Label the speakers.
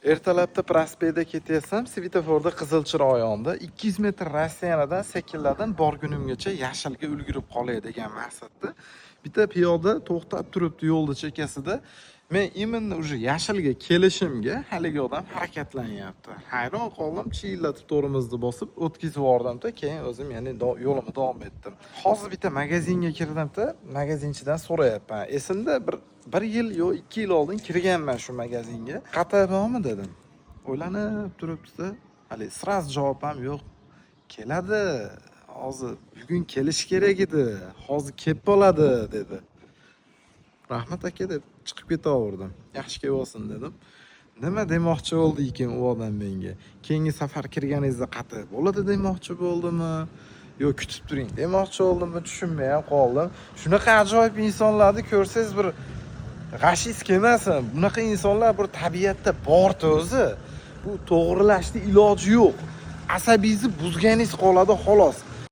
Speaker 1: Ertalabda prospektda ketyapsam, svetoforda qizil chiroq yondi. 200 metr расстояние dan sekinladim, borgunimgacha yashilga ulgurib qolay degan maqsadda. Bitta piyoda to'xtab turibdi yo'lni chekkasida. Men именно уже yashilga kelishimga haligi odam harakatlanyapti. Hayron qoldim, chiyillatib tormozni bosib o'tkazib yubordimda, keyin o'zim ya'ni yo'limni davom etdim. Hozir bitta magazinga kirdimda, magazinchidan so'rayapman. Esimda, bir yil yo 2 yil oldin kirganman shu magazinga. "Qatiq bormi?" dedim. O'ylanib turibdi-da, hali сразу javob ham yo'q. "Keladi. Hozir, bugun kelishi kerak edi. Hozir kelib qoladi", dedi. "Rahmat, aka", deb chiqib ketaverdim. "Yaxshi kelib olsin", dedim. Nima demoqchi bo'ldi ekan u odam menga? "Keyingi safar kirganingizda qatiq bo'ladi", demoqchi bo'ldimi? Yo "Kutib turing", demoqchi bo'ldimi? Tushunmay ham qoldim. Shunaqa ajoyib insonlarni ko'rsangiz, bir g'ashingiz kelmasin. Bunaqa insonlar bir tabiatda bor o'zi. Bu to'g'rilashni iloji yo'q. Asabingizni buzganingiz qoladi, xolos.